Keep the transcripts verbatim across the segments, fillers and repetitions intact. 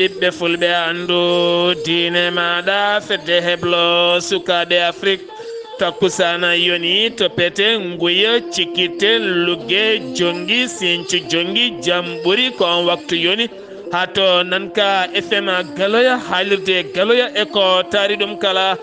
Ɓiɓɓe fulɓe anndu diine maaɗa, fedde heblo sukaaɓe Afrik. Takkusaana yoni to pete, nguya, cikkite, lugge, jonngi, sincu, jonngi, jam ɓuri ko on waktu yoni. Haa to nanka F M Galoya, haalirde Galoya e ko taari ɗum kala.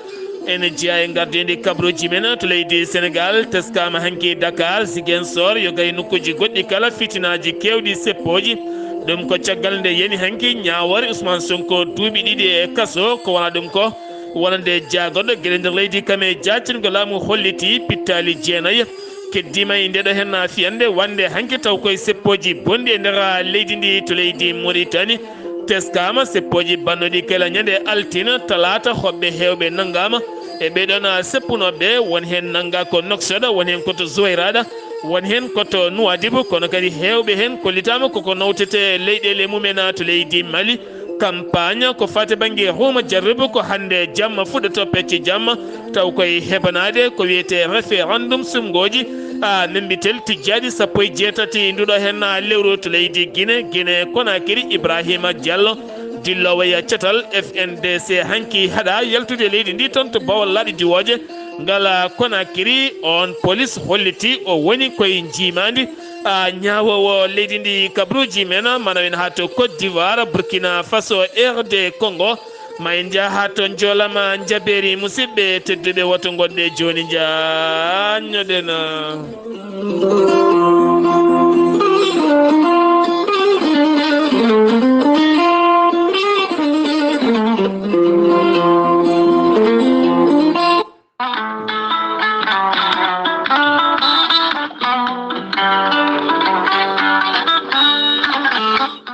Ene jeyaa e ngardiindi kabruuji men to leydi Senegaal, teskaama hanki Dakar, Ziguinchor, yoga e nokkuuji goɗɗi kala, fitinaaji keewɗi, seppooji. Ɗum ko caggal nde yani hanki ñaawoore Ousmane Sonko duuɓi ɗiɗi e kaso. Ko wona ɗum ko wonande jaagorɗo geɗe nder leydi kam e jaactingol laamu holliti pittaali jeenayi. Keddiima e ndeɗo henna fiyande wonde hanki taw koye seppooji bonɗi e nder leydi ndi to leydi Mauritanie. Teskaama seppooji bannoɗi kala ñande altine, talaata, hoɓɓe heewɓe nanngaama. E ɓee ɗoon seppunooɓe, won heen nanngaa ko Nouakchott, won heen ko to Zouairada, won heen ko to Nouadhibou, kono kadi heewɓe heen kollitaama koko nawtete leyɗeele mumen to leydi Mali. Campagne ko faati bannge huuma jarribu ko hannde jamma fuɗɗoto pecce jamma, taw koye hebanaade ko wiyetee référendum, suɓngooji, a, membitel tijjaaɗi sappo e jeetati nduɗo heen lewru to leydi Guinée, Guinée Conakry. Ibrahima Diallo, dilloowo e catal F N D C, hanki haɗa yaltude leydi ndi toon to Bawol laaɗe diwooje ngal Conakry. On police holliti o woni koye njiimaandi, a, ñaawoowo leydi ndi kabruuji men, mana en haa to Côte d'Ivoire, Burkina Faso, R D Congo. Ma en njah haa to Njoolama Njabeeri. Musidɓe tedduɓe, woto ngonɗe jooni njaññoɗen.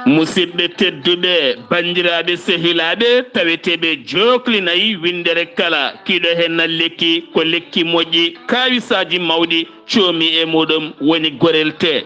Musidɓe tedduɓe, banndiraaɓe, sehilaaɓe, taweteeɓe jooklinay winndere kala, kiiɗo heen na lekki, ko lekki moƴƴi, kaawisaaji mawɗi, coomi e muɗum woni gorelte.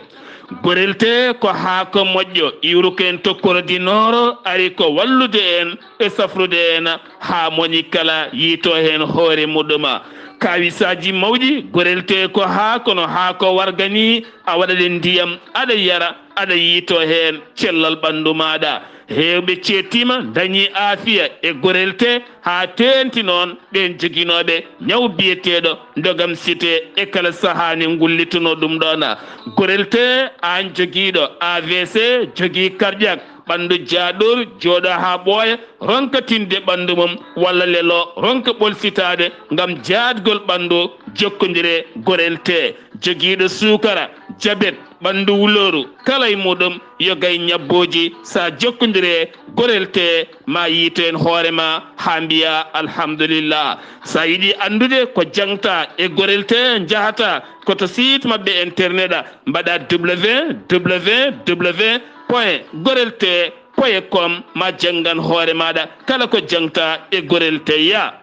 Gorelte ko haako moƴƴo, iwruko en to Koro di Nooro, ari ko wallude en e safrude en haa moñi kala yiito heen hoore muɗuma. Kaawisaaji mawɗi, gorelte ko haako no haako warga ni, a waɗa ɗe ndiyam, aɗa yara, aɗa yiito heen cellal ɓanndu maaɗa. Heewɓe ceettiima, ndañi aafiya e gorelte, haa teenti noon ɓeen joginooɓe ñaw biyeteeɗo ndogam site e kala sahaa ne ngullitunoo ɗum ɗoon. Gorelte, aan jogiiɗo A V C, jogii cardiaque, ɓanndu jaaɗor, jooɗo haa ɓooya, ronka tinde ɓanndu mum, walla lelo, ronka ɓolsitaade ngam jaadgol ɓanndu, jokkondire gorelte. Jogiiɗo suukara, jabet, ɓanndu wulooru, kala e muɗum, yoga e ñabbooji, so a jokkondire gorelte, ma yiito en hoore ma haa mbiya alhamdulillah. So a yiɗi anndude ko jaŋta e gorelte, njahata ko to site maɓɓe internet, mbaɗa W W W point gorelte point com, ma janngan hoore maaɗa kala ko jaŋta e gorelte ya.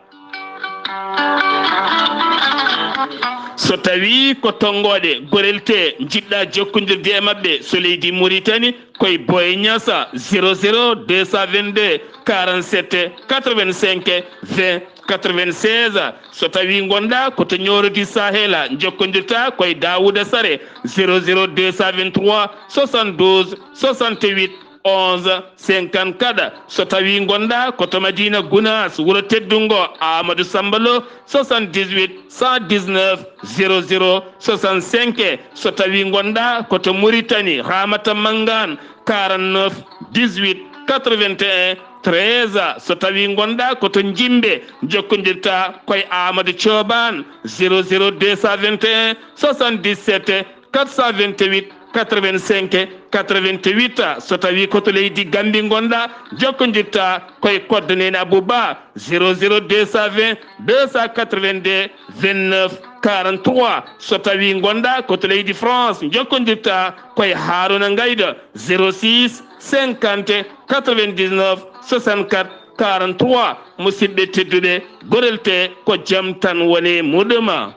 So tawii ko tonngooɗe gorelte njiɗɗa jokkondirde e maɓɓe, so leydi Mauritanie, koye Boye Niassa, zéro zéro deux cent vingt-deux quarante-sept quatre-vingt-cinq vingt quatre-vingt-seize. So tawii ngonɗa ko to Nioro du Sahel, jokkondirta koye Daouda Sare, zéro zéro deux cent vingt-trois soixante-douze soixante-huit onze cinquante-quatre. So tawii ngonɗa ko to Madina Gounass, wuro teddungo Amadou Samba Lo, soixante-dix-huit cent dix-neuf zéro zéro soixante-cinq. So tawii ngonɗa ko to Mauritanie, Ramata Mangane, quarante-neuf dix-huit quatre-vingt-un treize. So tawii ngonɗa ko to Jimbe, jokkondirta koye Amadou Thioban, zéro zéro deux cent vingt et un soixante-dix-sept quatre cent vingt-huit quatre-vingt-cinq quatre-vingt-huit. So tawii ko to leydi Gambie ngonɗa, jokkondirta koye koddo nene Abou Ba, zéro zéro deux cent vingt deux cent quatre-vingt-deux vingt-neuf quarante-trois. So tawii ngonɗa ko to leydi France, jokkondirta koye Haruna Ngaydo, zéro six cinquante quatre-vingt-dix-neuf soixante-quatre quarante-trois. Musidɓe tedduɓe, gorelte ko jam tan woni muɗuma.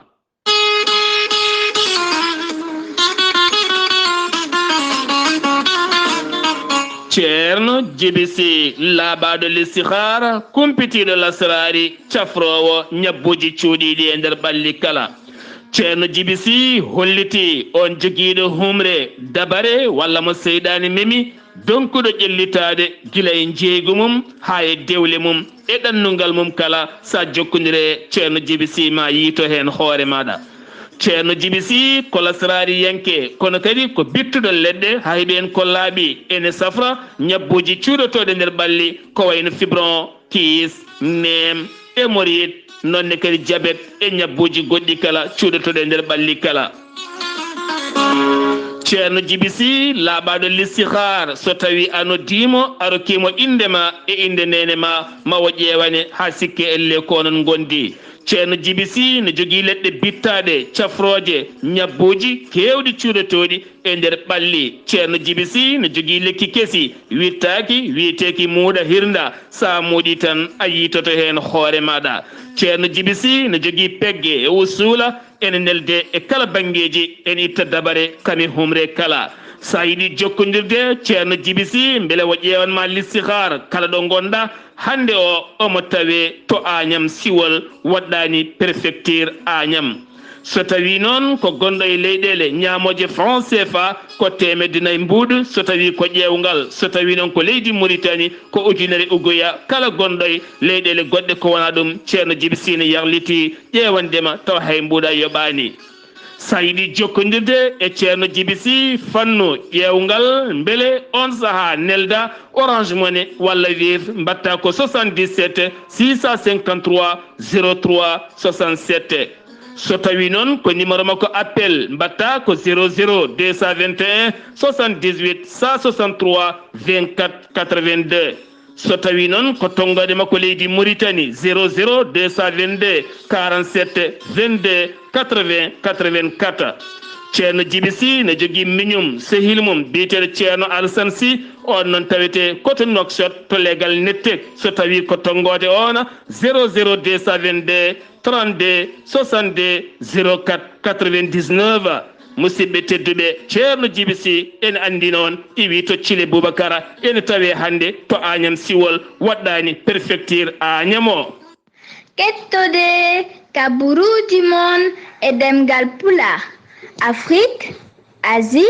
Ceerno Jibi Si, laaɓaaɗo listixaara, kumpitiiɗo lasraari, cafroowo ñabbuuji cuuɗiiɗi e nder ɓalli kala. Ceerno Jibi Si holliti on jogiiɗo humre, dabare, walla mo seyɗaani memi, Donkuɗo ƴellitaade gila e njeeygu mum haa e dewle mum e ɗannungal mum kala, so a jokkondire e Ceerno Jibi Sih, ma yiito heen hoore maaɗa. Ceerno Jibi Sih ko lasraariyanke, kono kadi ko bittuɗo leɗɗe, haa heɓi en ko laaɓi ene safra ñabbuuji cuuɗotooɗi nder ɓalli, ko wayno fibron, kiis, neem, hémorroïde, noon ne kadi jabet e ñabbuuji goɗɗi kala cuuɗotooɗi e nder ɓalli kala. Ceerno Jibi Sih, laaɓaaɗo listihaar, so tawii a noddiimo, a rokkiimo innde ma e innde neene ma, ma o ƴeewane haa sikke ellee ko onon ngondi. Ceerno Jibi Sih ne jogii leɗɗe bittaaɗe, cafrooje, ñabbuuji keewɗi cuuɗotooɗi e nder ɓalli. Ceerno Jibi Sih ne jogii lekki kesi, wittaaki, wiyeteeki muuɗa hirnda. So a muuɗii tan, a yiitoto heen hoore maaɗa. Ceerno Jibi Sih ne jogii pegge e usuula, ene nelde e kala banngeeji, ene itta dabare kam e humre kala. So a yiɗi jokkondirde Ceerno Jibi Sih, mbele o ƴeewan ma listihaar kala ɗo ngonɗa, hannde o, omo tawee to Añam Siwol, waɗɗaani prefecture Añam. So tawii noon ko gonɗo e leyɗeele ñaamooje franc C F A, ko teemedde nayi mbuuɗu, so tawii ko ƴeewngal, so tawii noon ko leydi Muritani, ko ujunere uguya, kala gonɗo e leyɗeele goɗɗe ko wonaa ɗum, Ceerno Jibi Sih ne yarlitii ƴeewande ma tawa hay mbuuɗa yoɓaani. So a yiɗi jokkondirde e Ceerno Jibi Sih fannu ƴeewngal, mbele oon sahaa nelda Orange Money walla Wave, mbaɗta ko soixante-dix-sept six cent cinquante-trois zéro trois soixante-sept. So tawii noon ko numéro makko appel, mbaɗta ko zéro zéro deux cent vingt et un soixante-dix-huit cent soixante-trois vingt-quatre quatre-vingt-deux. So tawii noon ko tonngoode makko leydi Muritani, zéro zéro deux cent vingt-deux quarante-sept vingt-deux quatre-vingts quatre-vingt-quatre. Ceerno Jibi Sih ne jogii miñum, sehil mum biyeteeɗo Ceerno Alsan Sih, oon noon tawetee ko to Nouakchott to leegal Nettek. So tawii ko tonngoode oon, zéro zéro deux cent vingt-deux trente-deux soixante-deux zéro quatre quatre-vingt-dix-neuf. Musidɓe tedduɓe, Ceerno Jibi Sih ene anndi noon, iwi to Cile Bubakara, ene tawee hannde to Añam Siwol, waɗɗaani prefecture Añam o. Kettode kaburuuji mon e ɗemngal Pulaar, Afrik, Asie,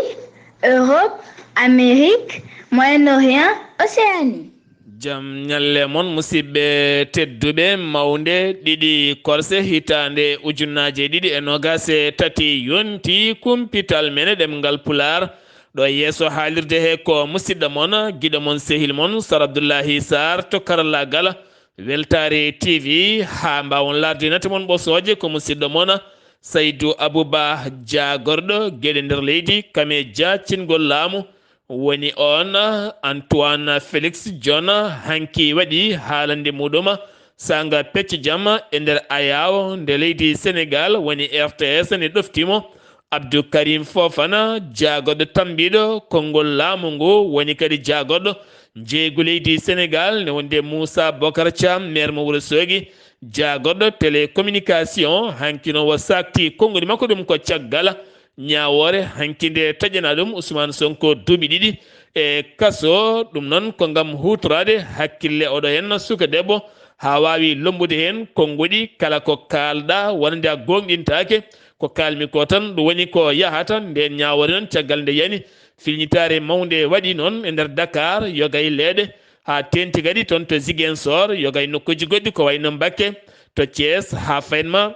Europe, Amérique, Moyen-Orient, Océanie. Jam ñalle mon, musidɓe tedduɓe. Mawnde ɗiɗi korse hitaande ujunnaaje ɗiɗi e noogaas e tati yonti kumpital men e ɗemngal Pulaar. Ɗo yeeso haalirde he ko musidɗo mon, giɗo mon, sehil mon, Sar Abdullahi Sarr to karallaagal Weltaare T V. Haa mbaawon laarde nate mon ɓosooje, ko musidɗo mon Saydu Abuba, jaagorɗo geɗe nder leydi, Kame Dia, cingol laamu, woni oon. Antoine Félix John hanki waɗi haalande muɗum saanga pecce jam e nder ayaawo nde leydi Senegaal, woni R T S ne ɗofti mo. Abdou Karim Fofana, jaagorɗo tambiiɗo konngol laamu ngu, woni kadi jaagorɗo njeeygu leydi Senegaal, ne wonde Moussa Bocar Thiam, maire mo Wuro Soogi, jaagorɗo télécommunication, hanki noon o saakti konngudi makko, ɗum ko caggal ñaawoore hanki nde taƴanaa ɗum Ousmane Sonko duuɓi ɗiɗi e kaso. Ɗum noon ko ngam huutoraade hakkille oɗo heen suka debbo, haa waawi lommbude heen konngudi. Kala ko kaalɗaa wonande a gooŋɗintaake, ko kaalmi ko tan ɗum woni ko yahata. Ndeen ñaawoore noon, caggal nde yani, filñitaare mawnde waɗi noon e nder Dakar, yoga e leeɗe, haa teeŋti kadi toon to Ziguinchor, yoga e nokkuuji goɗɗi ko wayi no Mbakke, to Thiès, haa faynma,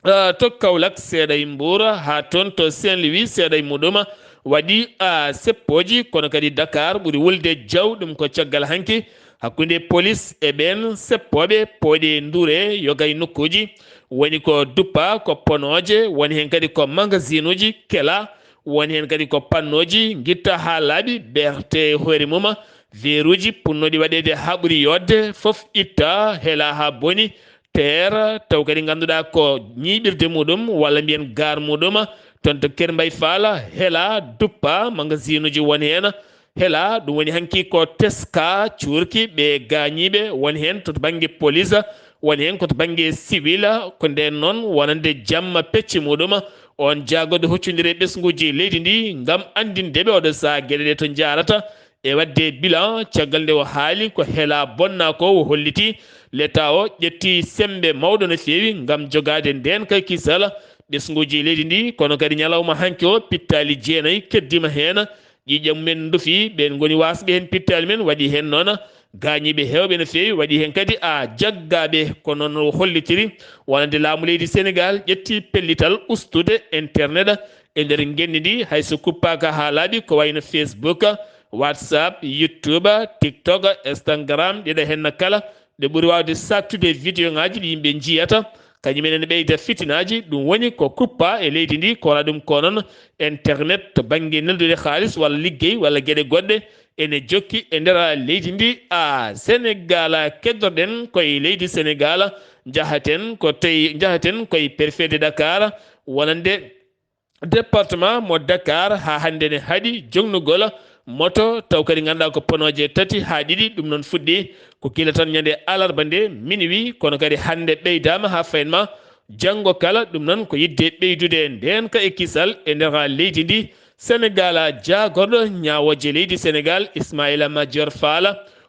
ah, to Kaolack, seeɗa e Mbour, haa toon to Saint-Louis, seeɗa e muɗum. Waɗi, ah, seppooji, kono kadi Dakar ɓuri wulde jaw, ɗum ko caggal hanki hakkunde polis e ɓeen seppooɓe pooɗi e ndure, yoga e nokkuuji woni ko duppa, ko ponooje, woni heen kadi ko magasinuuji kela, woni heen kadi ko pannooji ngitta haa laaɓi, beerte e hoore mum, veeruuji punnooɗi waɗeede haa ɓuri yooɗde, fof itta, hela haa boni, teer, taw kadi ngannduɗaa ko ñiiɓirde muɗum walla mbiyen gaar muɗum, toon to Kër Mbay Faal, hela, duppa, magasinuuji won heen, hela, ɗum woni hanki ko teska, cuurki, ɓe gaañiiɓe won heen to bannge polis, won heen ko to bannge siwil. Ko ndeen noon, wonande jamma pecce muɗum, oon jaagorɗo huccondire e ɓesnguuji leydi ndi ngam anndinde ɓe oɗo sahaa geɗe ɗe to njaarata e waɗde bilan. Caggal nde o haali ko hela bonna ko, o holliti leta o ƴetti semmbe mawɗo no feewi ngam jogaade ndeen kay kisal ɓesnguuji leydi ndi, kono kadi ñalawma hanki o pittaali jeenayi keddiima heen. Ƴiiƴam mumen ndufi, ɓeen ngoni waasɓe heen pittaali men, waɗi heen noon gaañiiɓe heewɓe no feewi, waɗi heen kadi a jaggaaɓe. Ko noon o hollitiri, wonande laamu leydi Senegaal ƴetti pellital ustude internet e nder ngenndi ndi, hay so kuppaaka haa laaɓi, ko wayi no Facebook, WhatsApp, YouTube, TikTok, Instagram, ɗeɗo heen kala, ɗe ɓuri waawde saaktude vidéo ŋaaji ɗi yimɓe njiyata, kañum en ene ɓeyda fitinaaji. Ɗum woni ko kuppa e leydi ndi, ko wona ɗum ko noon internet to bannge neldude haalis walla liggey walla geɗe goɗɗe ene jokki e nder leydi ndi. A Senegaal, keddorɗen koye leydi Senegaal, njahaten ko toye, njahaten koye préfet de Dakar, wonande département mo Dakar, haa hannde ne haɗi jognugol moto, taw kadi ngannduɗaa ko ponooje tati haa ɗiɗi. Ɗum noon fuɗɗi ko gila tan ñande alarba nde minuit, kono kadi hannde ɓeydaama haa fayin ma janngo kala. Ɗum noon ko yiɗde ɓeydude ndeenka e kisal e nder leydi ndi Senegaal. Jaagorɗo ñaawooje leydi Senegaal, Ismaïla Madior Fall,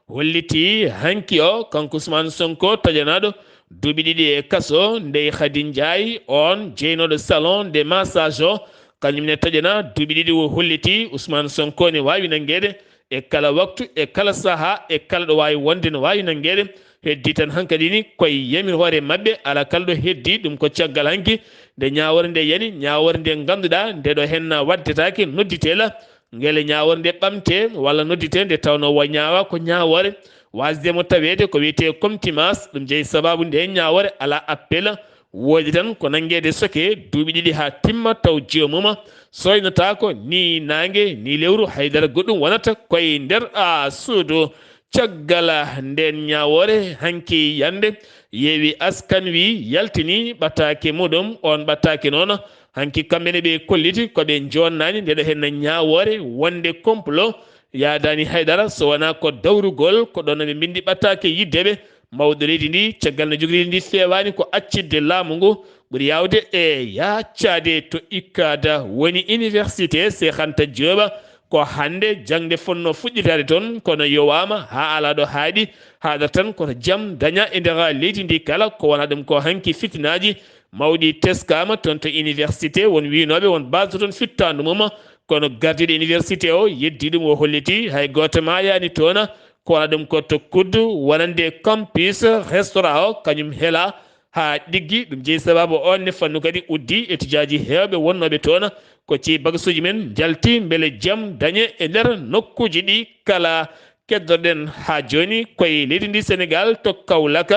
holliti hanki o, kanko Ousmane Sonko, tajanaaɗo duuɓi ɗiɗi e kaso, Ndeye Khady Ndiaye, oon jeynooɗo salon de massage o, kañum ne taƴana duuɓi ɗiɗi. O holliti Ousmane Sonko ne waawi nanngeede e kala waktu, e kala sahaa, e kala ɗo waawi wonde no waawi nanngeede. Heddi tan hankadi ni koye yamir hoore maɓɓe, alaa kala ɗo heddi. Ɗum ko caggal hanki nde ñaawoore nde yani, ñaawoore nde ngannduɗaa nde ɗo henna waddetaake nodditee la. Ngele ñaawoore nde ɓamte walla noddite nde tawnoo wo ñaawa ko ñaawoore waasde mo taweede ko wiyetee contumace. Ɗum jeyi sabaabu nde ñaawoore alaa appel, woodi tan ko nanngeede soke duuɓi ɗiɗi haa timma taw joomum soynotaako ni naange ni lewru, haydara goɗɗum wonata koye nder a suudu. Caggal ndeen ñaawoore hanki yande, Yeewi Askan Wi yaltini ɓattaake muɗum. Oon ɓattaake noon, hanki kamɓe ne ɓe kolliti ko ɓe joonnaani ndeɗo heen ñaawoore wonde complot yaadaani haydara so wonaa ko dawrugol. Ko ɗoon ɓe mbinndi ɓattaake yiddeɓe mawɗo leydi ndi, caggal no jogori ndi feewaani ko accitde laamu ngu ɓuri yaawde e yaaccade to ikkada woni université Cheikh Anta Diop. Ko hannde jaŋde fotnoo fuɗɗitaade toon, kono yowaama haa alaa ɗo haaɗi. Haaɗata tan koto jam daña e nder leydi ndi kala. Ko wona ɗum ko hanki fitinaaji mawɗi teskaama toon to université, won wiynooɓe won baasde toon fittaandu mum, kono gardiiɗo université o yeddi ɗum, o holliti hay gooto maayaani toon. Ko wona ɗum ko to kuddu wonande campus restaurant o, kañum hela haa ɗiggi. Ɗum jeyi sabaabu oon ne fannu kadi uddi etijaaji heewɓe wonnooɓe toon ko ci bagasuuji men njalti mbele jam dañe e nder nokkuuji ɗi kala. Keddorɗen haa jooni koye leydi ndi Senegaal to Kaolack,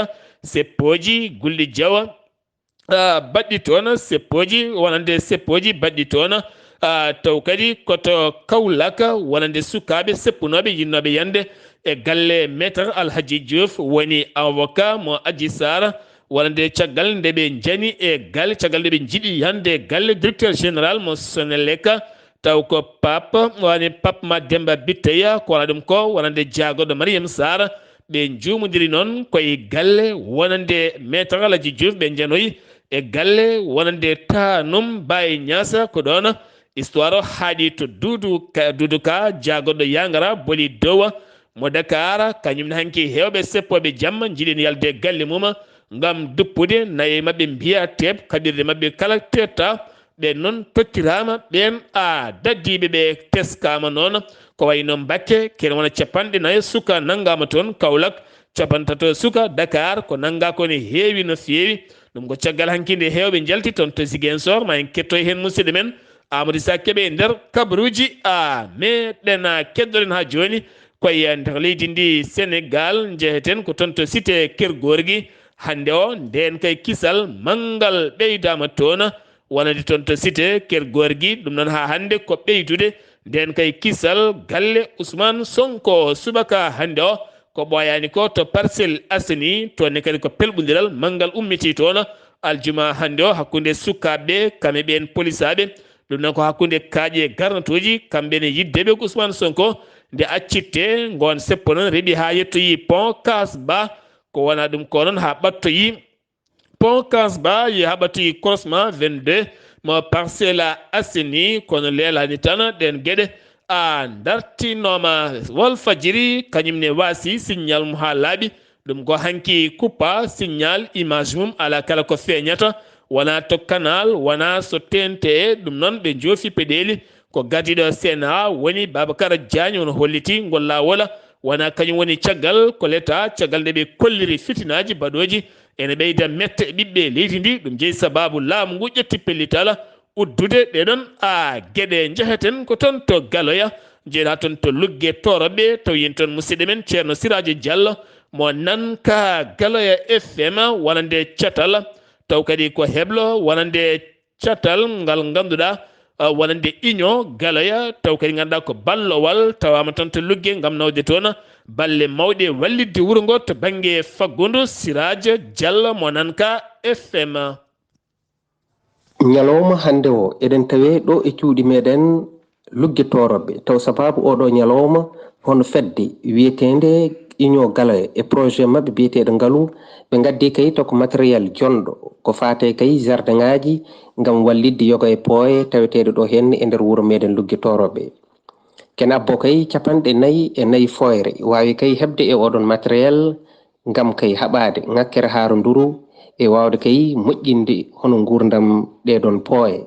seppooji gulɗi jawa, ah, baɗɗi toon, seppooji wonande seppooji baɗɗi toon. Ah, taw kadi ko to Kaolack wonande sukaaɓe seppunooɓe yinnooɓe yande e galle Maître Alhaji Diouf, woni avocat mo Adji Sarr, wonande caggal nde ɓe njani e galle, caggal nde ɓe njiɗi yande e galle directeur général mo Sonelec, taw ko Pape, woni Pape Mademba Bitteya, ko wona ɗum ko wonande jaagorɗo Mariam Sarr. Ɓe njuumondiri noon koye galle wonande Maître Alhaji Diouf, ɓe njanoyi e galle wonande Tanum Baye Niass. Ko ɗoon histoire o haaɗi to Duudu Ka, Duudu Ka, jaagorɗo Yangara Boli Dowa mo Dakar, kañum ne hanki heewɓe seppooɓe jamma njiɗi yalde e galle mum ngam duppude nayi maɓɓe mbiya teep kaɓirɗe maɓɓe kala teetta. Ɓeen noon tottiraama, ɓeen a daddiiɓe ɓe teskaama noon. Ko wayi no Mbakke, kene wona capanɗe nayo suka nanngaama toon, Kaolack, capanɗe tato suka, Dakar, ko nanngaa ko ne heewi no feewi. Ɗum ko caggal hanki nde heewɓe njalti toon to Ziguinchor, ma en kettoy heen musidɗo men Amadou Issa Kébé e nder kabaruuji. A meeɗen a keddoɗen haa jooni koye nder leydi ndi Senegaal, njeheten ko toon to cité Keur Gorgui. Hannde o, ndeen kay kisal manngal ɓeydaama toon, wonande toon to cité Keur Gorgui. Ɗum noon haa hannde ko ɓeydude. Ndeen kay kisal galle Ousmane Sonko subaka hannde o, ko ɓooyaani ko to Parcelles Assainies, toon ne kadi ko pelɓondiral manngal ummitii toon aljuma hannde o hakkunde sukaaɓe ɓe, kam e ɓeen polisaaɓe. Ɗum noon ko hakkunde kaaƴe e garnatooji, kamɓe ne yiddeɓe ko Ousmane Sonko, nde accitte ngoon seppo noon reɓi haa yettoyi pont Kasba, ko wona ɗum ko noon haa ɓattoyi pont Kasba, yehi haa ɓattoyi croisement vingt-deux mo Parcelles Assainies, kono leelaani tan ɗeen geɗe a dartinooma. Walfadjiri kañum ne waasi signal mum haa laaɓi. Ɗum ko hanki kuppa signal, image mum alaa kala ko feeñata, wonaa to Canal, wonaa so T N T. Ɗum noon ɓe njoofi peɗeeli Ko gardiiɗo C N A woni Babacar Diagne, hono holliti ngol laawol wonaa kañum woni caggal, ko l'État, caggal nde ɓe kolliri fitinaaji baɗooji ene ɓeyda mette e ɓiɓɓe leydi ndi. Ɗum jeyi sabaabu laamu ngu ƴetti pellital uddude ɗee ɗoon, a, geɗe. Njeheten ko toon to Galoya, njeyaɗaa toon to Lugge Tooroɓe, taw yen toon musidɗo men Ceerno Siraaji Diallo mo nan ka Galoya F M wonande catal, taw kadi ko heblo wonande catal ngal ngannduɗaa, a, wonande Union Galoya, taw kadi ngannduɗaa ko ballowal tawaama toon to Lugge ngam nawde toon balle mawɗe wallitde wuro ngo to bannge faggundu. Siraaji Diallo mo nan ka F M. Ñalawma hannde o, eɗen tawee ɗo e cuuɗi meɗen Lugge Tooroɓe. Taw sabaabu oɗo ñalawma, hono fedde wiyeteende Union Galoya e projet maɓɓe biyeteeɗo Ngalu, ɓe ngaddi kay to ko matériel jonɗo, ko faate kay jardin ŋaaji ngam wallitde yoga e pooye taweteeɗo ɗo heen e nder wuro meɗen Lugge Tooroɓe. Ken abbo kay capanɗe nayi e nayi fooyre waawi kay heɓde e oɗon matériel ngam kay haɓaade ŋakkere haaronduru e waawde kay moƴƴinde hono nguurndam ɗee ɗoon pooye.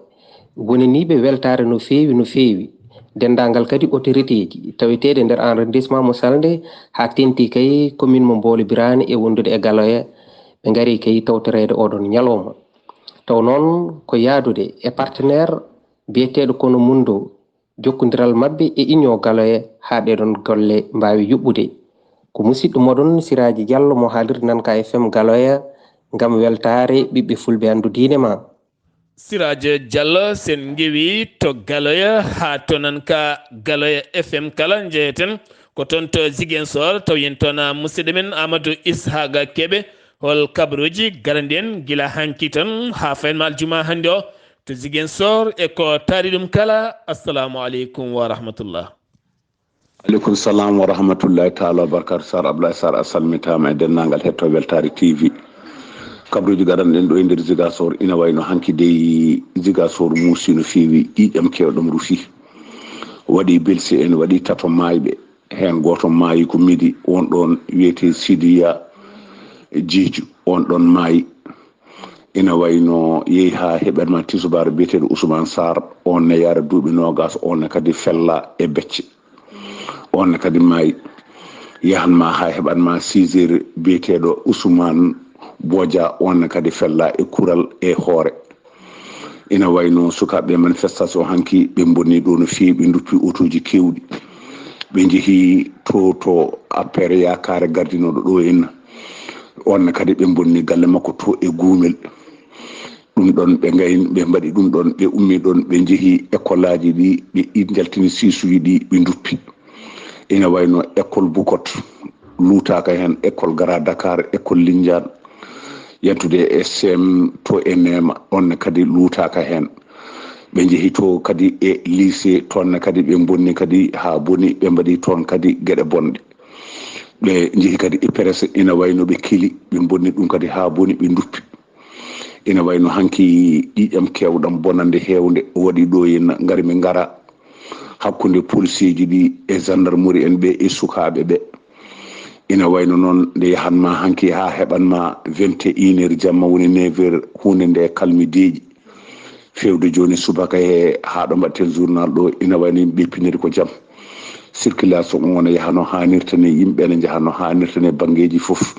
Wonaniiɓe weltaare no feewi, no feewi. Denndaangal kadi autorité ji taweteeɗe nder arrondissement mo Salnde haa teeŋti kay commune mo Mboolo Biraane e wondude e Galoya, ɓe ngari kay tawtoreede oɗon ñalawma. Taw noon ko yahdude e partenaire biyeteeɗo Kono Mundo, jokkondiral maɓɓe e Union Galoya haa ɗee ɗoon golle mbaawi yuɓɓude. Ko musidɗo moɗon Siraaji Diallo mo haalirde Nanka F M Galoya ngam weltaare ɓiɓɓe fulɓe anndu diine ma. Siraaji Diallo, sen ngewi to Galoya haa to Nanka Galoya F M kala njeyeten ko toon to Ziguinchor, taw yen toon, a, musidɗo men Amadou Ishaga Kebe, hol kabaruuji garani en gila hanki tan haa faynma aljuma hannde o to Ziguinchor e ko taari ɗum kala. Assalamu aleykum wa rahmatullah. Aleykum salam wa rahmatullahi taala wa barakatu. Sar Abdoulaye Sar, a salmitaama e denndaangal hettoo Weltaare T V. Kabaruuji garanɗen ɗo e nder Ziguinchor, ina wayno hanki dey Ziguinchor muusi no feewi, ƴiiƴam keewɗam rufi. Waɗi belsi en, waɗi tato maayɓe. Heen gooto maayi ko midi, won ɗoon wiyetee Sidiya Jeeju, on ɗoon maayi. Ina wayno yehi haa heɓatma tisubaar biyeteeɗo Ousmane Sarr, on ne yara duuɓi noogas, on ne kadi fella e becce. On ne kadi maayi. Yahanma haa heɓatma six heures biyeteeɗo Ousmane Bodia, on ne kadi fella e kural e hoore. Ina wayno sukaaɓe manifestation hanki, ɓe mbonni ɗo no feewi, ɓe nduppi otooji keewɗi. Ɓe njehi to, to affaire Yaakaare gardinooɗo ɗo en. On ne kadi ɓe mbonni galle makko to e Guumel. Ɗum ɗon ɓe ngayni, ɓe mbaɗi ɗum ɗon, ɓe ummi ɗon, ɓe njehi école aji ɗi, ɓe i-, njaltini siisuji ɗi, ɓe nduppi. Ina wayno école Bukot, luutaaka heen, école Gara Dakar, école Lindiane, yettude e C M to e Neema, on ne kadi luutaaka heen. Ɓe njehi to kadi e lycée, toon ne kadi ɓe mbonni kadi haa boni, ɓe mbaɗi toon kadi geɗe bonɗe. Ɓe njehi kadi I P R S, ina wayno ɓe keli, ɓe mbonni ɗum kadi haa boni, ɓe nduppi. Ina wayno hanki ƴiiƴam keewɗam bonannde heewnde waɗi ɗo e na-, ngari mi ngara hakkunde policier ji ɗi e gendarmerie en ɓe e sukaaɓe ɓe. Ina wayno noon nde yahanma hanki haa heɓanma vingt et une heures jamma, woni neuf heures, huunde nde kalmi deeƴi. Feewde jooni subaka he haa ɗo mbaɗten journal ɗo, ina wayno yimɓe piniri ko jam. Circulation o ne yaha no haanirta ni, yimɓe ne njaha no haanirta ni banngeeji fof.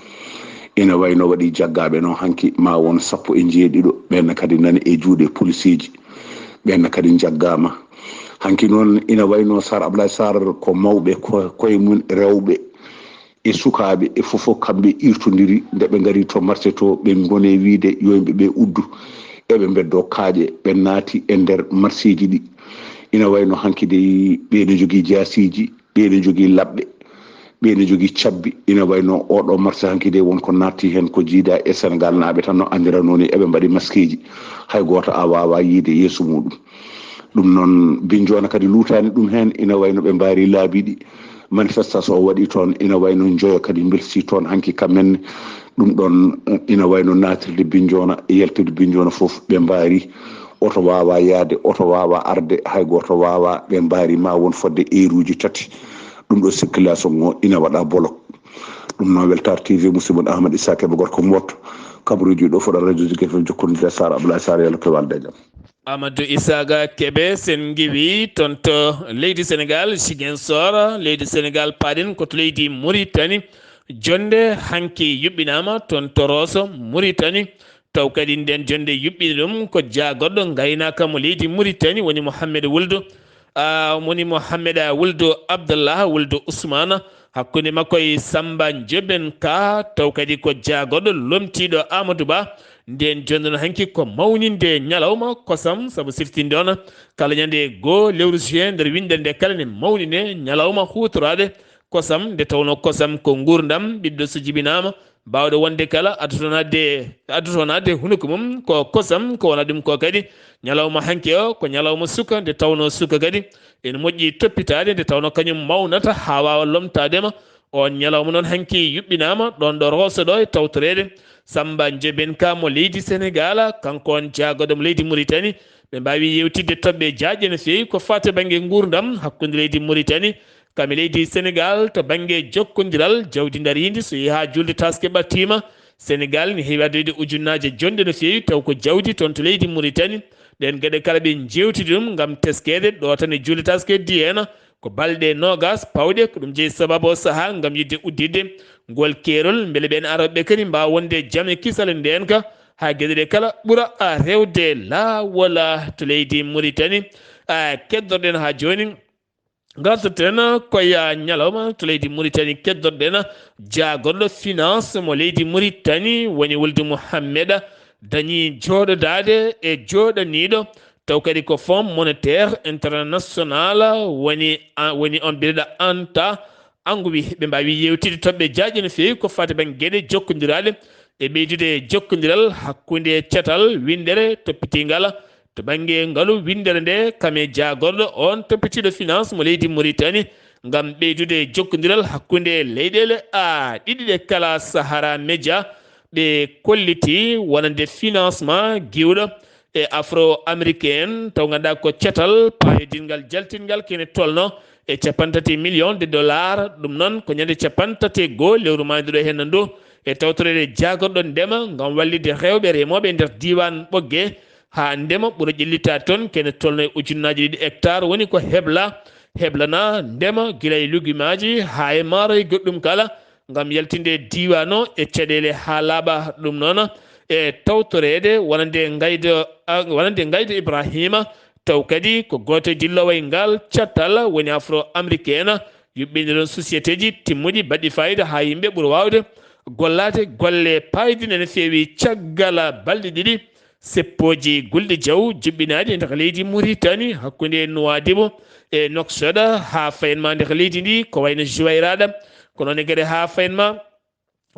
Ina wayno waɗi jaggaaɓe no hanki ma won sappo e njeeɗiɗo, ɓeen kadi nani e juuɗe policier ji. Ɓeen kadi njaggaama. Hanki noon ina wayno Sar Ablaye Sar ko mawɓe ko-, koye mum rewɓe e sukaaɓe e fof fof kamɓe irtondiri nde ɓe ngari to marché to, ɓe ngone wiide yo yimɓe ɓe uddu, eɓe mbeddo kaaƴe, ɓe naati e nder marché ji ɗi. Ina wayno hanki dey ɓe ne jogii jaasiiji, ɓe ne jogii laɓɓe, ɓe ne jogii cabbi. Ina wayno oɗo marché hanki dey won ko naatti heen ko jiida e Sénégal naaɓe tan no anndirano ni, eɓe mbaɗi maskeeji, hay gooto a waawa yiide yeeso muɗum. Ɗum noon Binnjoona kadi luutaani ɗum heen, ina wayno ɓe mbaari laabi ɗi. Manifestation o waɗi toon, ina wayno njoyo kadi mbelsi toon hanki kamenne. Ɗum ɗoon, eh, ina wayno naatirde Binnjoona e yaltirde Binnjoona fof ɓe mbaari. Oto waawa yahde, oto waawa arde, hay gooto waawa, ɓe mbaari ma won fodde eeruuji tati. Ɗum ɗo circulation o ina waɗa bolok. Ɗum noon Weltaare T V, musidɗo mon Ahmad Issa Kebe gorko Mboto. Kabaruuji ɗo fuɗa radio Zik F M jokkondire Sar Abdoulaye Sar, yalla ko walde e jam. Amadou Isaaga Kebe, sen ngiwi toon to leydi Senegaal, Ziguinchor, leydi Senegaal, paaɗen ko to leydi Muritani. Jonnde hanki yuɓɓinaama toon to Rooso, Muritani. Taw kadi ndeen jonnde yuɓɓini ɗum ko jaagorɗo ngaynaaka mo leydi Muritani, woni Mohamed Wuldu, ah, woni Mohamed Wuldu Abdallah Wuldu Usmaana, hakkunde makko e Samba Njoben Ka, taw kadi ko jaagorɗo lomtiiɗo Amadou Ba. Ndeen jonnde no hanki ko mawninde ñalawma kosam, sabu siftinde on kala ñande goo lewru juin nder winndere nde kala ne mawnine ñalawma huutoraade kosam, nde tawnoo kosam ko nguurndam ɓiɗɗo so jibinaama, baawɗo wonde kala addoto naatde, addoto naatde hunuko mum ko kosam, ko wonaa ɗum ko kadi ñalawma hanki o ko ñalawma suka, nde tawnoo suka kadi ene moƴƴi toppitaade, nde tawnoo kañum mawnata haa waawa lomtaade ma. On ñalawma noon hanki yuɓɓinaama ɗoon ɗo Rooso ɗo e tawtoreede Samba Njoben Ka mo leydi Senegaal, kanko on jaagorɗo mo leydi Muritani. Ɓe mbaawi yewtidde toɓɓe jaajɗe no feewi ko faati bannge nguurndam hakkunde leydi Muritani kam e leydi Senegaal to bannge jokkondiral jawdi ndariindi so yehi haa juulde taske ɓattiima. Senegaal ne heewi addoyde ujunnaaje jonɗe no feewi taw ko jawdi toon to leydi Muritani. Ɗeen geɗe kala ɓe njeewtidi ɗum ngam teskeede ɗo tan e juulde taske diyeena. Ko balɗe noogas pawɗe, ko ɗum jeyi sababu o sahaa ngam yiɗde udditde ngol keerol, mbele ɓeen arooɓe kadi mbaawa wonde jam e kisal e ndeenka, haa geɗe ɗe kala ɓura a rewde laawol, ah, to leydi Muritani. Ah, keddorɗen haa jooni, ngartoten ko e ñalawma to leydi Muritani, keddorɗen jaagorɗo finance mo leydi Muritani, woni Wuldu Muhammeda, dañi jooɗodaade e jooɗaniiɗo taw kadi ko Fonds Monétaire International woni, a-, woni on biyeteeɗo Anta Anguwi. Ɓe mbaawi yewtidde toɓɓe jaajɗe no feewi ko faati bannge geɗe jokkondiraaɗe e ɓeydude jokkondiral hakkunde catal winndere toppitiingal to bannge ngalu winndere nde kam e jaagorɗo on toppitiiɗo finance mo leydi Muritani ngam ɓeydude jokkondiral hakkunde leyɗeele a ɗiɗi ɗe kala. Sahara Media ɓe kolliti wonande financement giwɗo e afro-américain, taw ngannduɗaa ko catal paayodinngal jaltinngal kene tolno e cappanɗe tati million de dollars. Ɗum noon ko ñande cappanɗe tati e goo lewru maayduɗo heen ndu e tawtoreede jaagorɗo ndema ngam wallitde rewɓe remooɓe e nder diiwaan Ɓoggee haa ndema ɓura ƴellitaade toon kene tolno e ujunnaaji ɗiɗi hectare, woni ko hebla, heblana ndema gila e lugumaaji haa e maaro e goɗɗum kala. Ngam yaltinde diiwaan o e caɗeele haa laaɓa. Ɗum noon e tawtoreede wonande Ngaydo, a, wonande Ngaydo Ibrahima, taw kadi ko gooto e dilloway ngal catal woni afro-américain, yuɓɓinde ɗon société ji timmuɗi baɗɗi fayida haa yimɓe ɓura waawde gollaade golle paayɗe no feewi. Caggal balɗe ɗiɗi, seppooji gulɗi jaw juɓɓinaaɗi e nder leydi Muritani hakkunde Nuwaadibu e Noksoda haa fayen ma nder leydi ndi, ko wayno Juwayraɗa, ko noon e geɗe haa fayen ma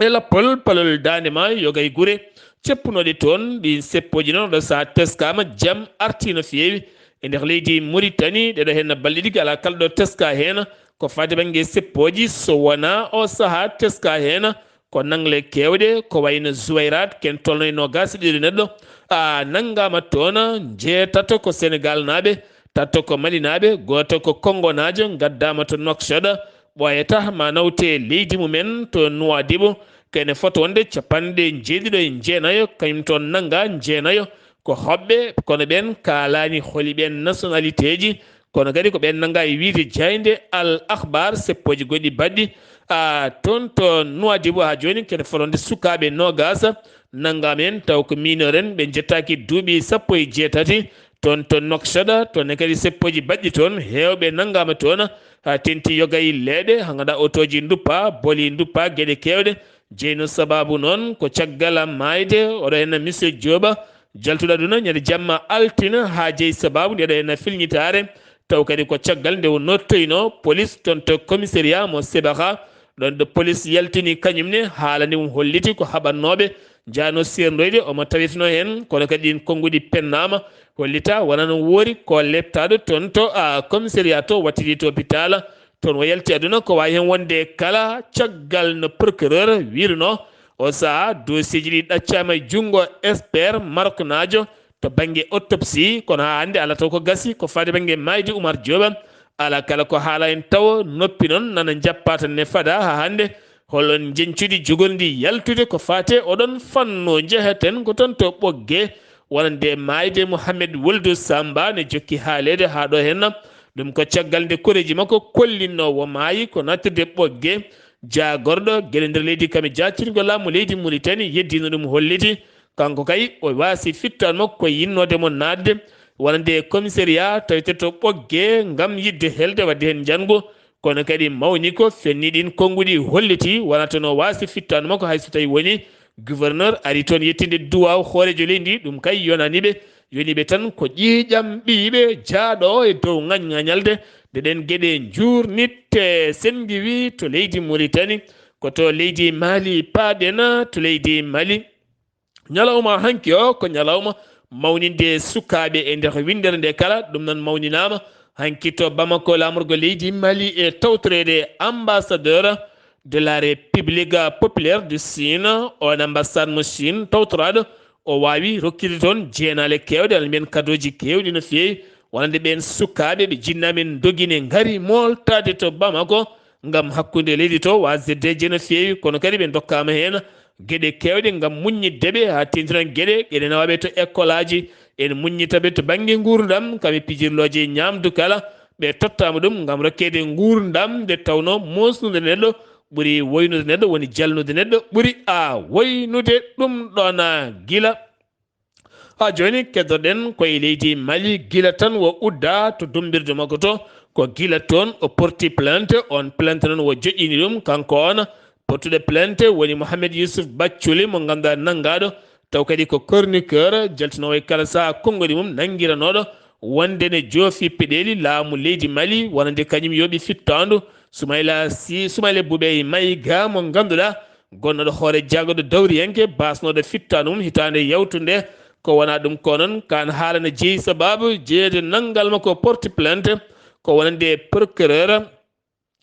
e lappol palol daande ma yoga e gure ceppunooɗe toon. Ɗin seppooji noon ɗo sahaa teskaama, jam artii no feewi e nder leydi Muritani. Ɗeɗo heen balɗe ɗiɗi alaa kala ɗo teska heen ko faati bannge seppooji, so wonaa o sahaa teska heen ko nangle keewɗe, ko wayno Zuwayrat, ken tolno e noogaas e ɗiɗo neɗɗo, a, nanngaama toon, njeetato ko Senegaal naaɓe, tato ko Mali naaɓe, gooto ko Kongo naajo, ngaddaama to Nouakchott, ɓooyata ma nawte leydi mumen to Nouadhibou, kene fota wonde capanɗe njeeɗiɗo e jeenayo, kañum toon nannga jeenayo ko hoɓɓe, kono ɓeen kaalaani holi ɓeen nationalité ji, kono kadi ko ɓeen nannga e wiyde jaaynde Al Akhbar, seppooji goɗɗi baɗɗi, a, toon to Nouadhibou haa jooni, kene fota wonde sukaaɓe noogaas nanngaama heen, taw ko mineur en, ɓe njettaaki duuɓi sappo e jeetati, toon to Nouakchott, toon ne kadi seppooji baɗɗi toon, heewɓe nanngaama toon, haa teeŋti yoga e leeɗe, haa ngannduɗaa otooji nduppa, boli nduppa, geɗe keewɗe. Jeyno sabaabu noon ko caggal maayde oɗo heen Monsieur Diop, jaltuɗo aduna ñande jamma altine, haa jeyi sabaabu nde ɗo heen filñitaare, taw kadi ko caggal nde o nottoyno police toon to commissariat mo Sebaka, ɗoon ɗo police yaltini kañum ne, haala nde mum holliti ko haɓannooɓe njaano seerndoyde omo taweteno heen, kono kadi ɗin konnguɗi pennaama, hollita wonano woori ko leptaaɗo toon to, a, commissariat to, wattidi to hôpital, toon o yalti aduna. Ko waawi heen wonde kala, caggal no procureur wiruno o sahaa, dossier ji ɗi ɗaccaama e junngo expert maroknaajo to bannge autopsie, kono haa hannde alaa taw ko gasi ko faati bannge maayde Oumar Diop. Alaa kala ko haala en tawo noppi noon nana njappa tan ne fada haa hannde. Holon njeñcudi jogorndi yaltude ko faate oɗon fanno? Njeheten ko toon to Ɓoggee, wonande maayde Mohamed Woldu Samba ne jokki haaleede haa ɗo henna. Ɗum ko caggal nde koreeji makko kollinnoo wo maayi ko nattude ɓogge jaagorɗo geɗe nder leydi kam e jaacirgol laamu leydi Muritani yeddino ɗum holliti. Kanko kay o waasi fittaan makko ko yinnoode mo naatde wonande commissariat tawetee to ɓogge ngam yiɗde helde waɗde heen njanngu. Kono kadi mawni ko fenni ɗin konnguɗi holliti wonata no waasi fittaandu makko hay so tawi woni gouverneur ari toon yettinde duwaaw hooreejo leydi ndi. Ɗum kay yonani ɓe, yoni ɓe tan ko ƴiiƴam ɓiyɓe jaaɗo e dow ŋañŋañalde nde ɗen geɗe njuurnit. Te sen ngiwi to leydi Muritani, ko to leydi Mali paaɗen, to leydi Mali. Ñalawma hanki o ko ñalawma mawninde sukaaɓe e nder winndere nde kala. Ɗum noon mawninaama hanki to Bamako, laamorgo leydi Mali e tawtoreede ambassadeur de la République populaire de Chine. On ambassade mo Chine tawtoraaɗo o waawi rokkude toon jeenaale keewɗe, aɗa mbiyen kadooji keewɗi no feewi, wonande ɓeen sukaaɓe ɓe jinnaa men ndogine ngari mooltaade to Bamako ngam hakkunde leydi to wa Z D G no feewi, kono kadi ɓe ndokkaama heen geɗe keewɗe ngam muññitde ɓe haa teeŋtiran geɗe, geɗe nawaaɓe to ekkolaaji, en muññita ɓe to bannge nguurndam, kam e pijirlooje e ñaamdu kala, ɓe tottaama ɗum ngam rokkeede nguurndam nde tawnoo moosnude neɗɗo ɓuri woynude neɗɗo, woni jalnude neɗɗo ɓuri a woynude ɗum ɗoon gila. Haa jooni, keddoɗen ko e leydi Mali, gila tan wo udda to dumbirde makko to, ko gila toon o porti plainte, oon plainte noon wo joƴƴini ɗum, kanko oon portuɗo plainte woni Mohamed Yusuf Bacculi mo ngannduɗaa nanngaaɗo, taw kadi ko chroniqueur, jaltinoowo e kala sahaa konnguɗi mum nanngiranooɗo wonde ne joofi peɗeeli laamu leydi Mali, wonande kañum yooɓi fittaandu Sumayla Si, Sumayla Bubey Mayga mo ngannduɗaa gonnooɗo hoore jagguɗo dawriyanke baasnooɗo fittaandu mum hitaande yawtunde. Ko wonaa ɗum ko noon, kaan haala ne jeyi sabaabu jeyeede nanngal makko porte plainte ko wonande procureur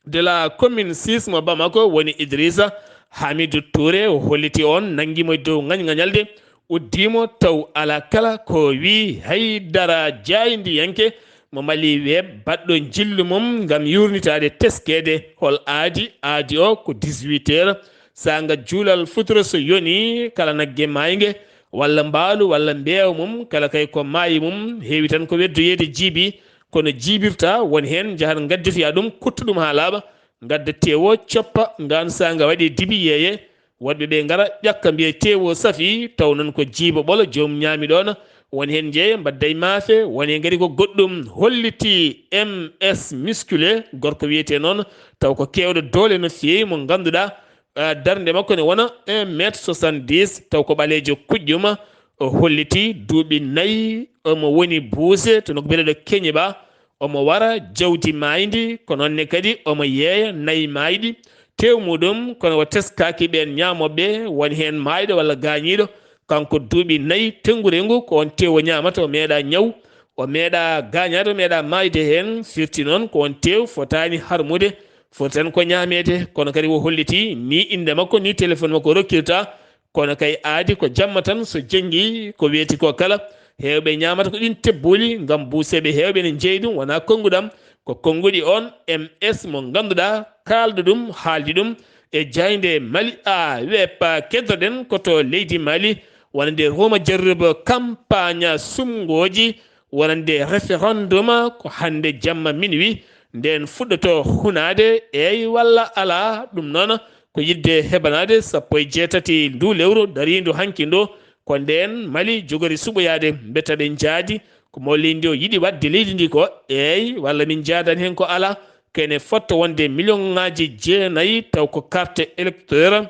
de la commune six mo Bamako woni Idrissa Hamidou Touré. O holliti oon nanngi mo e dow ŋañŋañalde, uddii mo taw alaa kala ko wii hay dara jaayndiyanke mo Mali Web baɗɗo njillu mum ngam yuurnitaade teskeede hol aadi. Aadi o ko dix-huit heures, saanga juulal futuro so yonii, kala nagge maaynge walla mbaalu walla mbeewa mum, kala kay ko maayi mum, heewi tan ko weddoyeede jiibi, kono jiibirta, won heen njahat ngaddotoya ɗum, kutta ɗum haa laaɓa, ngadda teewo, coppa, ngaan saanga waɗi dibi yeeye, woɗɓe ɓe ngara ƴakka mbiya teewo safi, taw noon ko jiiba ɓolo, joom ñaami ɗoon, won heen njeeya mbadda e maafe, won heen kadi ko goɗɗum holliti M S musculé, gorko wiyetee noon, taw ko keewɗo doole no feewi, mo ngannduɗaa, ah, darnde makko ne wona un mètre soixante-dix, taw ko ɓaleejo kuƴƴuma, o holliti duuɓi nayi, omo woni buuse to nokku biyeteeɗo Keñiba, omo wara jawdi maayndi, ko noon ne kadi omo yeeya nayi maayɗi, tew muɗum, kono o teskaaki ɓeen ñaamooɓe, won heen maayɗo walla gaañiiɗo, kanko duuɓi nayi, tenngu rengu, ko oon tew o ñaamata, o meeɗaa ñaw, o meeɗaa gaañaade, o meeɗaa maayde heen, firti noon ko oon tew fotaani harmude, foti tan ko ñaameede, kono kadi o holliti ni innde makko, ni téléphone makko rokkirta, kono kay aadi ko jamma tan so jenngi ko weeti ko kala, heewɓe ñaamata ko ɗin tebbuuli, ngam buuseeɓe heewɓe ne njeyi ɗum, wonaa konnguɗam, ko konnguɗi oon M S mo ngannduɗaa kaalɗo ɗum, haaldi ɗum e jaaynde Mali. A weepa keddoɗen ko to leydi Mali, wonande Roma jarruba campagne sumngooji, wonande référendum ko hannde jamma minuit, ndeen fuɗɗoto hunaade, eey walla alaa, ɗum noon ko yiɗde heɓanaade sappo e jeetati ndu lewru dariindu hanki ndu, ko ndeen Mali jogori suɓoyaade, mbetta ɓe njaadi, ko mo leydi o yiɗi waɗde leydi ndi ko, eey, walla min njaadani heen ko alaa, kene fotto wonde million ŋaaji jeenayi, taw ko carte électeur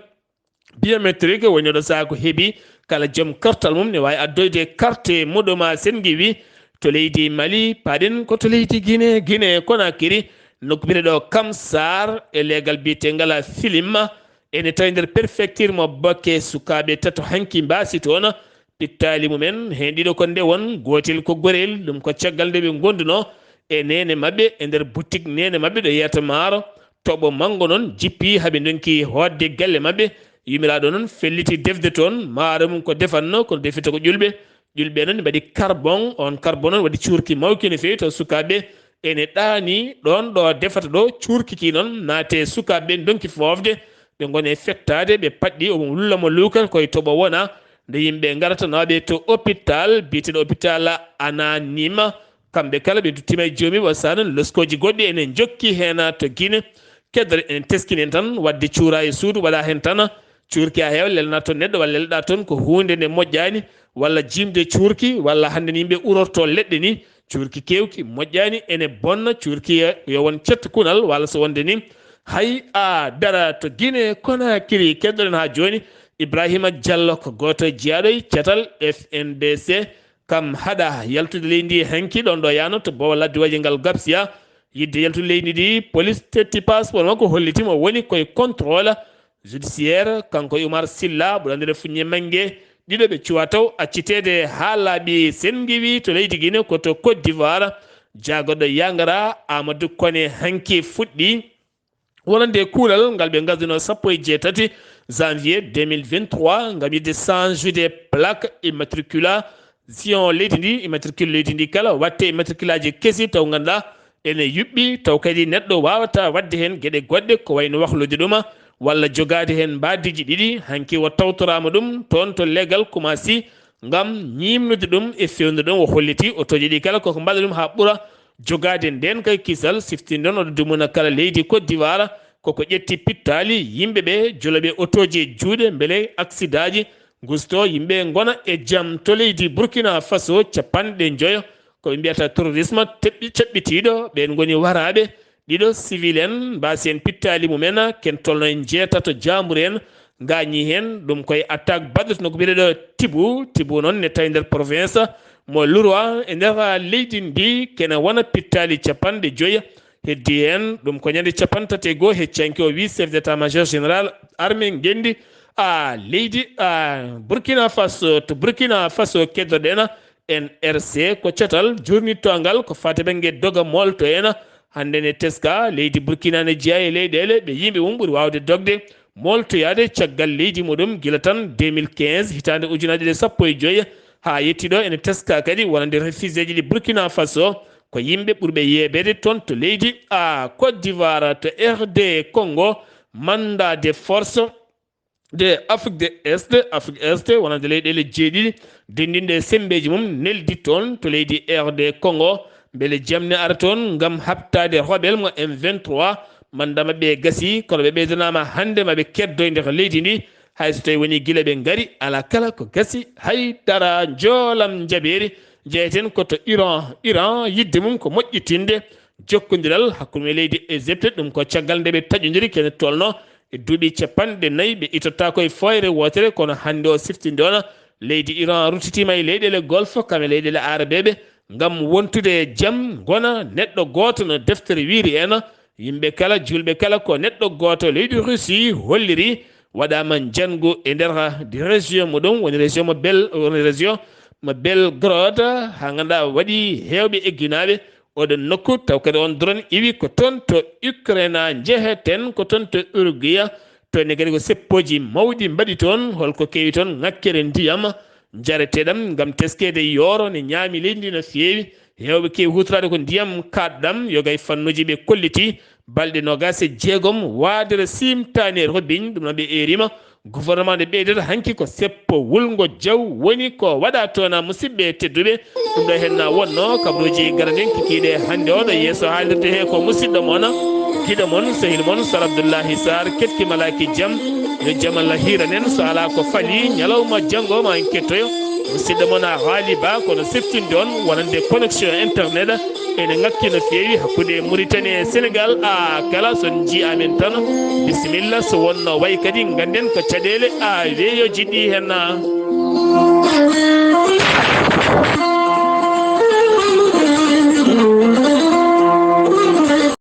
biométrique woni oɗo sahaa ko heɓi, kala joom kartal mum ne waawi addoyde carte muɗum. A sen ngiwi to leydi Mali, paɗen ko to leydi Guinée, Guinée Conakry, nokku biyeteeɗo Kamsar, e leegal biyeteegal a Filim, ene tawi nder préfecture mo Baké, sukaaɓe tato hanki mbaasi toon pittaali mumen, heen ɗiɗo ko ndewon, gootel ko gorel, ɗum ko caggal nde ɓe ngondunoo e neene maɓɓe e nder boutique neene maɓɓe ɗo yeyata maaro. Toɓo manngo noon jippii, haa ɓe ndonki hootde galle maɓɓe. Yumiraaɗo noon felliti defde toon maaro mum ko defannoo, kono defirta ko ƴulɓe. Ƴulɓe noon mbaɗi carbon, oon carbon noon waɗi cuurki mawki no feewi, taw sukaaɓe ene ɗaani ɗoon ɗo defata ɗo cuurki ki noon, naate sukaaɓe ɓe ndonki foofde, ɓe ngoni e fettaade, ɓe paɗɗi, omo lulla mo luukal, koye toɓo wona, Nde yimɓe ngarata nawɓe to hôpital biyeteeɗo hôpital Ananima, kamɓe kala ɓe duttima e joomi, wa sanan loskooji goɗɗi ene njokki heen to Guinée. Keddore ene teskinen tan, waɗde cuura e suudu, waɗa heen tan cuurki haa heewa, lelna toon neɗɗo, walla lelɗa toon ko huunde nde moƴƴaani, walla jiimde cuurki, walla hannde no yimɓe urorto leɗɗe ni, cuurki keewki moƴƴaani, ene bonna, cuurki yo won cetto kunal, walla so wonde ni hay a dara to Guinée Conakry. Keddoɗen haa jooni, Ibrahima Diallo ko gooto e jeyaaɗo e catal F N D C, kam haɗa yaltude leydi ndi hanki ɗoon ɗo yaano to boowa ladde waji ngal Gapsia, yiɗde yaltude leydi ndi, police tetti passeport makko, hollitima woni koye contrôle judiciaire. Kanko e Oumar Silla, ɓurande nde Fuññe Mange, ɗiɗo ɓe cuwa taw acciteede haa laaɓi. Sen ngiwi to leydi Guinée ko to Côte d'Ivoire, jaagoɗo yangara Amadou Koné hanki fuɗɗi wonande kuulal ngal ɓe ngadduno sappo e jeetati janvier deux mille vingt-trois ngam yiɗde change de plaque immatriculation leydi ndi, immatricule leydi ndi kala, watte immatriculaji kesi taw ngannduɗaa ene yuɓɓi, taw kadi neɗɗo waawata waɗde heen geɗe goɗɗe ko wayno wahlude ɗuma walla jogaade heen mbaadiiji ɗiɗi. Hanki o tawtoraama ɗum toon to legal Koumassi ngam ñiimnude ɗum e fewndo ɗum. O holliti otooji ɗi kala koko mbaɗa ɗum haa ɓura jogaade ndeen kay kisal. Siftinɗon oɗo dumuna kala leydi Côte d'Ivoire koko ƴetti pittaali yimɓe ɓe, joloɓe otooji e juuɗe, mbele aksidaaji gusto yimɓe ngona e jam. To leydi Burkina Faso, capanɗe njoyo ko ɓe mbiyata terrorisme teɓɓi-, ceɓɓitiiɗo, ɓeen ngoni waraaɓe ɗiɗo civil en, mbaasi en pittaali mumen, ken tolno en jeetato jaambure en ngaañi heen. Ɗum koye attaque baɗɗo no ko biyeteeɗo Tibu. Tibu noon ne tawi nder province mo Lurwa e nder leydi ndi, kene wona pittaali capanɗe joyi heddi heen. Ɗum ko ñande capanɗe tati e goo heccanke o wi chef d'état-major général armée ngenndi a leydi a Burkina Faso. To Burkina Faso keddoɗen N R C ko catal jurnittongal ko fate bannge doga molto en. Hannde ne teska leydi Burkina ne jeyaa e leyɗeele ɓe yimɓe mum ɓuri waawde dogde moltoyaade caggal leydi muɗum gila tan deux mille quinze, hitaande ujunaaje ɗiɗi e sappo e joyi, haa yetti ɗo ene teska kadi wonande refugeeji ɗi Burkina Faso ko yimɓe ɓurɓe yeebeede toon to leydi a Côte d'Ivoire. To R D Congo, mandat de force de Afrique de Est, Afrique Est wonande leyɗeele jeeɗiɗi denndinɗe e semmbeeji mum neldi toon to leydi R D Congo, mbele jam ne ara toon ngam haɓtaade rebelle mo M vingt-trois. Manda maɓɓe gasi, kono ɓe ɓeydanaama hannde ma ɓe keddo e nder leydi ndi. Hay so tawi woni gila ɓe ngari, alaa kala ko gasi, hay dara. Njoolam njabeeri, jeyeten ko to Iran. Iran, yiɗde mum ko moƴƴitinde jokkondiral hakkunde leydi Égypte. Ɗum ko caggal nde ɓe taƴondiri kene tolno e duuɓi capanɗe nayi ɓe itottaako e fooyre wootere, kono hannde o siftinde ona leydi Iran ruttitiima e leyɗeele Golfe kam e leyɗeele Arabeeɓe ngam wontude e jam, ngona neɗɗo gooto no deftere wiiri en. Yimɓe kala, juulɓe kala, ko neɗɗo gooto. Leydi Russie holliri waɗaama njanngu e nder région muɗum, woni région mo Bel-, woni région mo Belgrade, haa ngannduɗaa waɗi heewɓe egginaaɓe oɗon nokku, taw kadi on drone iwi ko toon to Ukraine. Njeheten ko toon to Uruguay, toon ne kadi ko seppooji mawɗi mbaɗi toon. Holko kewi toon? Ŋakkere ndiyam njareteeɗam ngam teskeede yooro ne ñaami leydi ndi no feewi. Heewɓe kewi huutoraade ko ndiyam kaaɗɗam, yoga e fannuuji ɓe kolliti. Balɗe noogaas e jeegom waadere siimtaani e Robiñ, ɗum noon ɓe eerima gouvernement nde ɓeydata hanki ko seppo wulngo jaw woni ko waɗa toon. Musidɓe tedduɓe, ɗum ɗo heen na wonno kabaruuji garanen kikiiɗe hannde. Oɗo yeeso haalirde he ko musidɗo mon, giɗo mon, sehil mon Sar Abdoullahi Sarr, keɗki malaaki jam. Yo jam Allah hiiranen, so alaa ko fali, ñalawma janngo ma en kettoyo. Musidɗo mon a haali ba kono seftinde on wonande connexion internet ene ŋakki no feewi hakkunde Mauritanie e Sénégal. A kala son nji amen tan, bisimilla. So wonno way kadi, ngannden ko caɗeele a weeyo jiɗɗi heen.